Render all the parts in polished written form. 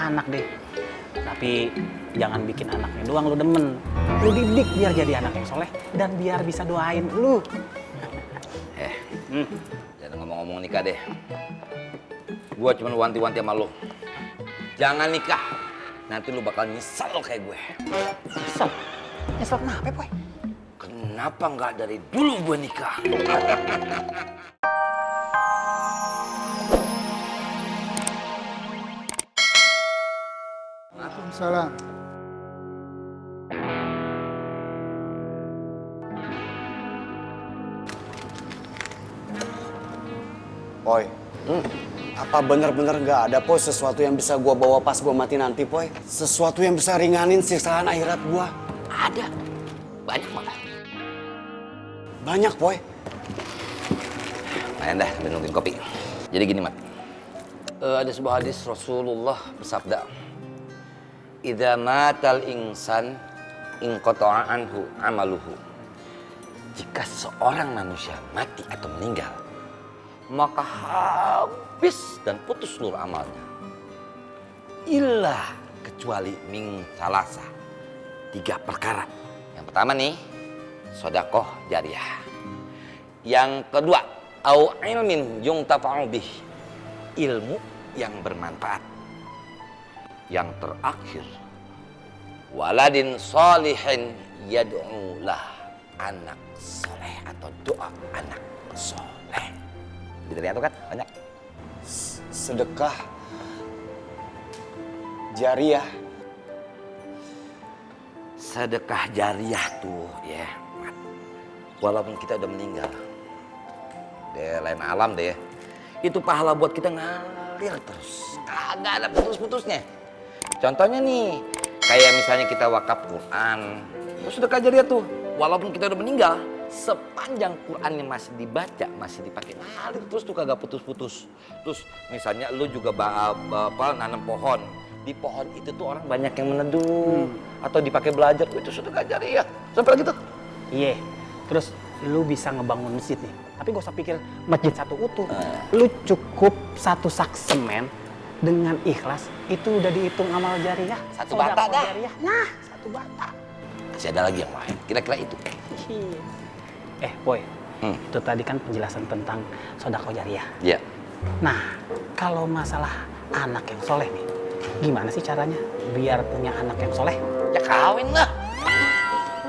anak deh. Tapi jangan bikin anaknya doang lu demen. Lu didik biar jadi anak yang soleh dan biar bisa doain lu. Jangan ngomong-ngomong nikah deh. Gua cuma wanti-wanti sama lu. Jangan nikah. Nanti lu bakal nyesel kayak gue. Nyesel? Nyesel kenapa, Boy? Kenapa nggak dari dulu gue nikah? Waalaikumsalam. Poy, apa bener-bener nggak ada Poy sesuatu yang bisa gua bawa pas gua mati nanti, Poy? Sesuatu yang bisa ringanin siksaan akhirat gua? Ada. Banyak malah. Banyak, Poy. Main dah, sambil nungguin kopi. Jadi gini, Mat. Ada sebuah hadis Rasulullah bersabda, "Idza matal insan inqata'a anhu amaluhu." Jika seorang manusia mati atau meninggal, maka habis dan putus seluruh amalnya. Illa kecuali min salasa. 3 perkara. Yang pertama nih, sedekah jariyah. Yang kedua, au ilmin yuntafa'u bih. Ilmu yang bermanfaat. Yang terakhir, waladin sholihin yad'u lah, anak soleh atau doa anak soleh. Dari itu kan banyak. Sedekah jariah. Sedekah jariyah tuh ya, walaupun kita udah meninggal, deh lain alam deh, itu pahala buat kita ngalir terus, kagak ada putus-putusnya. Contohnya nih, kayak misalnya kita wakaf Quran, terus sedekah jariyah tuh, walaupun kita udah meninggal, sepanjang Quran yang masih dibaca, masih dipakai, ngalir terus tuh kagak putus-putus. Terus misalnya lu juga nanam pohon, di pohon itu tuh orang banyak yang meneduh atau dipakai belajar, itu sedekah jariyah. Sampai lagi tuh. Iya. Terus lu bisa ngebangun masjid nih. Tapi gak usah pikir masjid satu utuh. Lu cukup 1 sak semen dengan ikhlas, itu udah dihitung amal jariyah. Satu bata Sedekah dah. Jariyah. Nah, 1 bata. Masih ada lagi yang lain. Kira-kira itu. Iya. Boy, itu tadi kan penjelasan tentang sedekah jariyah. Iya. Nah, kalau masalah anak yang soleh nih, gimana sih caranya biar punya anak yang soleh? Ya kawin lah.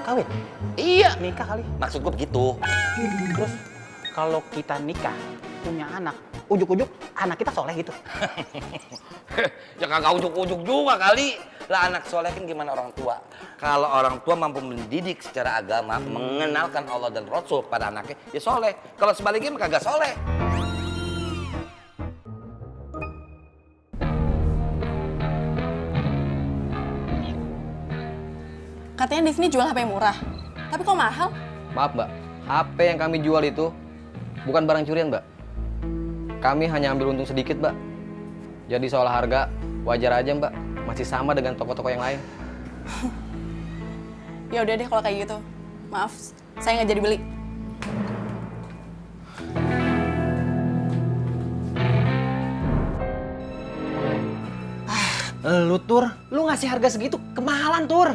Kawin? Iya. Nikah kali. Maksud gue begitu. Terus kalau kita nikah, punya anak, ujuk-ujuk anak kita soleh gitu. Ya kagak ujuk-ujuk juga kali. Lah anak soleh kan gimana orang tua? Kalau orang tua mampu mendidik secara agama, mengenalkan Allah dan Rasul pada anaknya, ya soleh. Kalau sebaliknya mah kagak soleh. Katanya di sini jual HP murah, tapi kok mahal? Maaf mbak, HP yang kami jual itu bukan barang curian mbak. Kami hanya ambil untung sedikit mbak. Jadi soal harga wajar aja mbak, masih sama dengan toko-toko yang lain. Ya udah deh kalau kayak gitu. Maaf, saya nggak jadi beli. Lu Tur, lu ngasih harga segitu kemahalan Tur.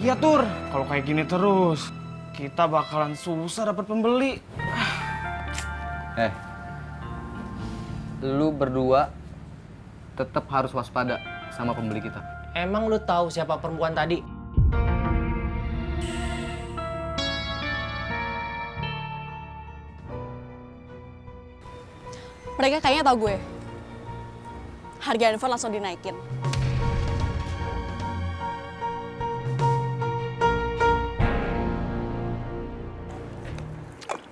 Iya Tur, kalau kayak gini terus kita bakalan susah dapat pembeli. Lu berdua tetap harus waspada sama pembeli kita. Emang lu tahu siapa perempuan tadi? Mereka kayaknya tahu gue. Harga handphone langsung dinaikin.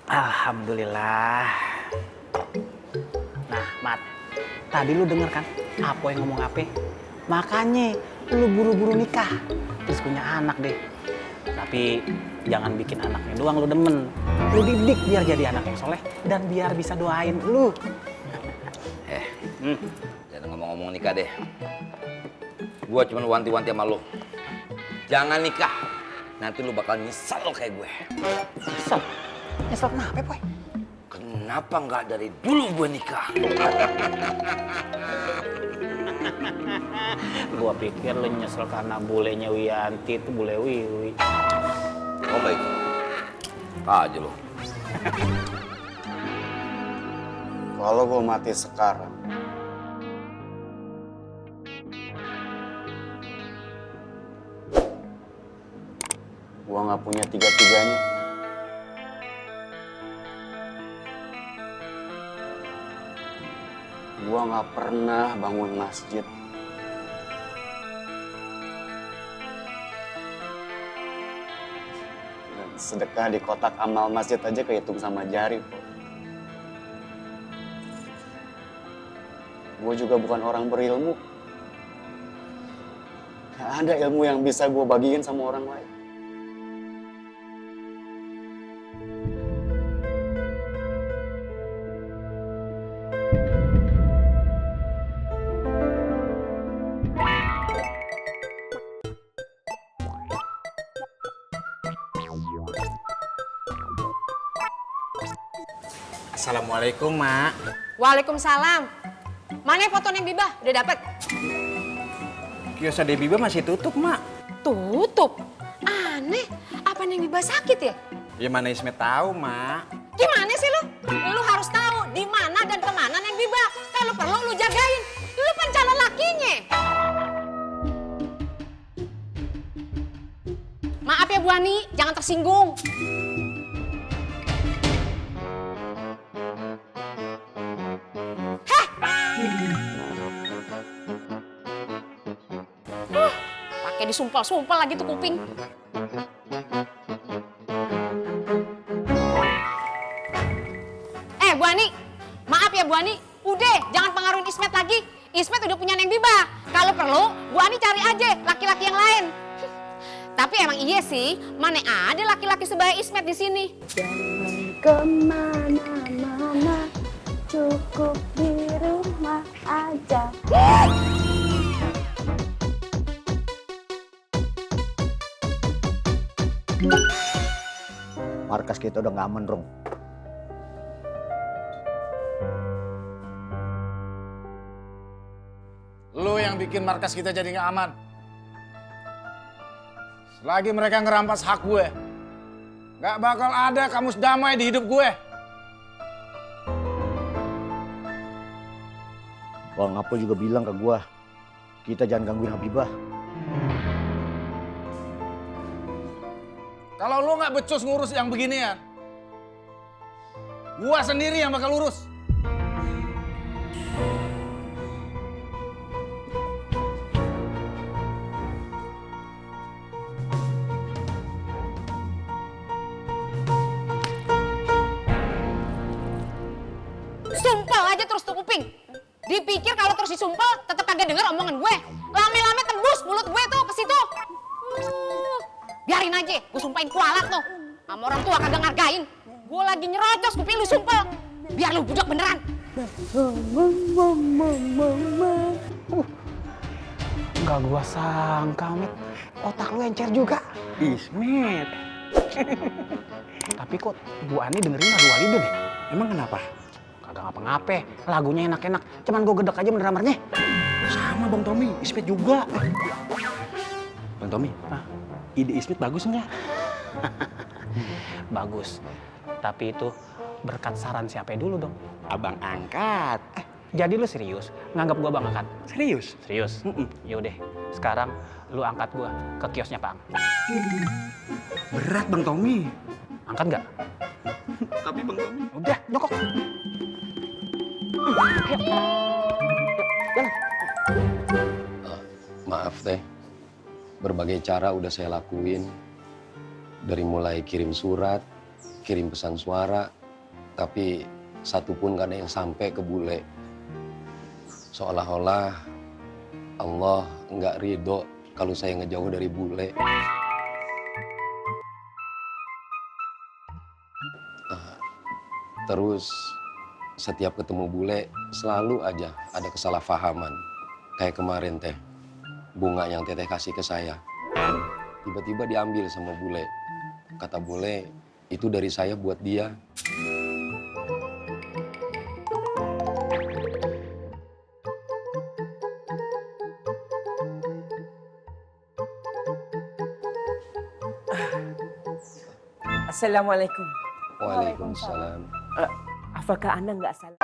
Alhamdulillah. Nah, Mat, tadi lu denger kan apa yang ngomong apa? Makanya lu buru-buru nikah, terus punya anak deh. Tapi jangan bikin anaknya doang lu demen. Lu didik biar jadi anak yang soleh dan biar bisa doain lu. Jangan ngomong-ngomong nikah deh. Gua cuma wanti-wanti sama lu. Jangan nikah. Nanti lu bakal nyesel kayak gue. Nyesel? Nyesel kenapa, Boy? Kenapa nggak dari dulu gue nikah? Gua pikir lu nyesel karena bulenya Wianti itu bule Wiwi. Oh baik. Aja lo. Kalau gue mati sekarang, gue nggak punya tiga-tiganya. Gue nggak pernah bangun masjid. Dan sedekah di kotak amal masjid aja kehitung sama jari, Po. Gue juga bukan orang berilmu. Gak ada ilmu yang bisa gue bagiin sama orang lain. Assalamualaikum, Mak. Waalaikumsalam. Mana foto Neng Bibah? Udah dapet? Kios Ade Biba masih tutup, Mak. Tutup. Aneh. Apa Neng Bibah sakit ya? Ya mana Ismet tahu, Mak. Gimana sih lu? Lu harus tahu di mana dan kemana Neng Bibah. Kalau perlu lu jagain. Lu kan calon lakinya. Maaf ya Bu Ani, jangan tersinggung. Pakai disumpal-sumpal lagi tuh kuping. Bu Ani, maaf ya Bu Ani, udah jangan pengaruhin Ismet lagi. Ismet udah punya Neng Bibah. Kalau perlu, Bu Ani cari aja laki-laki yang lain. Tapi emang iya sih, mana ada laki-laki sebaya Ismet di sini. Jangan kemana-mana, cukup di rumah aja. Markas kita udah nggak aman, Rong. Lu yang bikin markas kita jadi nggak aman. Selagi mereka ngerampas hak gue, nggak bakal ada kamus damai di hidup gue. Bang Apul juga bilang ke gua, kita jangan gangguin Habibah. Kalau lu nggak becus ngurus yang beginian, gua sendiri yang bakal urus. Sumpel aja terus tuh kuping. Dipikir kalau terus disumpel tetep kagak denger omongan gue. Lame-lame tembus mulut gue tuh ke situ. Biarin aja, gue sumpahin kualat tuh. Sama orang tua kagak ngargain. Gue lagi nyerocos kuping lu sumpel. Biar lu budak beneran. Nggak gua sangka, Mit. Otak lu encer juga. Ismet. Tapi kok Bu Ani dengerin lagu Walida deh? Emang kenapa? Kagak ngapa-ngape, lagunya enak-enak. Cuman gue gedek aja mendramernya. Sama Bang Tommy, Ismet juga. Bang Tommy, ide Ismet bagus nggak? Bagus. Tapi itu berkat saran siapa dulu dong? Abang angkat. Jadi lu serius? Nganggap gua bang angkat? Serius? Serius? Yaudah, sekarang lu angkat gua ke kiosnya Pak Ang. Berat Bang Tommy. Angkat nggak? Tapi Bang Tommy. Udah, jongkok. Jalan. Maaf teh, berbagai cara udah saya lakuin. Dari mulai kirim surat, kirim pesan suara, tapi satu pun gak ada yang sampai ke bule. Seolah-olah Allah nggak ridho kalau saya ngejauh dari bule. Terus setiap ketemu bule selalu aja ada kesalahpahaman. Kayak kemarin teh, bunga yang teteh kasih ke saya. Tiba-tiba diambil sama bule. Kata bule, itu dari saya buat dia. Assalamualaikum. Waalaikumsalam. Apakah Anda nggak salah?